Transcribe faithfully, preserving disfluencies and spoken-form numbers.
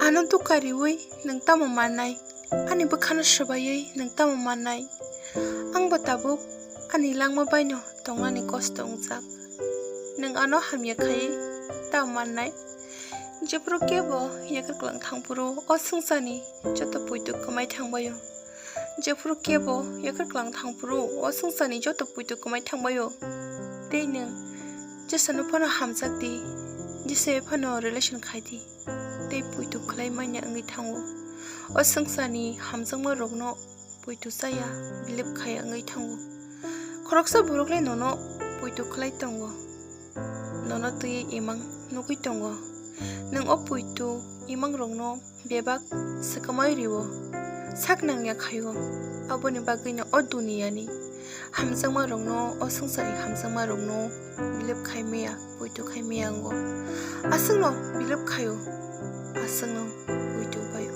Ano dukha riwi nwng tamo mannai? Ani bwkhano swbaiwi nwng tamo mannai? Ang bo tabuk ani langma baino tongnani kosto wngjak. Nwng ano hamya khaiwi tamo mannai? Jephuru kebo yakarklang thangphuru o swngcharni joto poito kwmai thangbaio. Jephuru kebo yakarklang thangphuru o swngcharni joto poito kwmai thangbaio. Tei nwng jesano phano hamjak di, jesai phano relation khai di. Tei poito khlai manya wngwi thango. O swngcharni hamjakma rokno poito chaya, bilip khaya wngwi thango. Khoroksa borok le nono poito khlai tongo. Nono twi imang nugwi tongo. Nwng o poito imang rokno bebak swkamwi rio, sak nangya khaio. Aboni bagwino o duniyani hamjakma rokno, o swngcharni hamjakma rokno bilip khai maya, poito khai maya wngo. Aswkno bilip khaio, aswkno poito baio.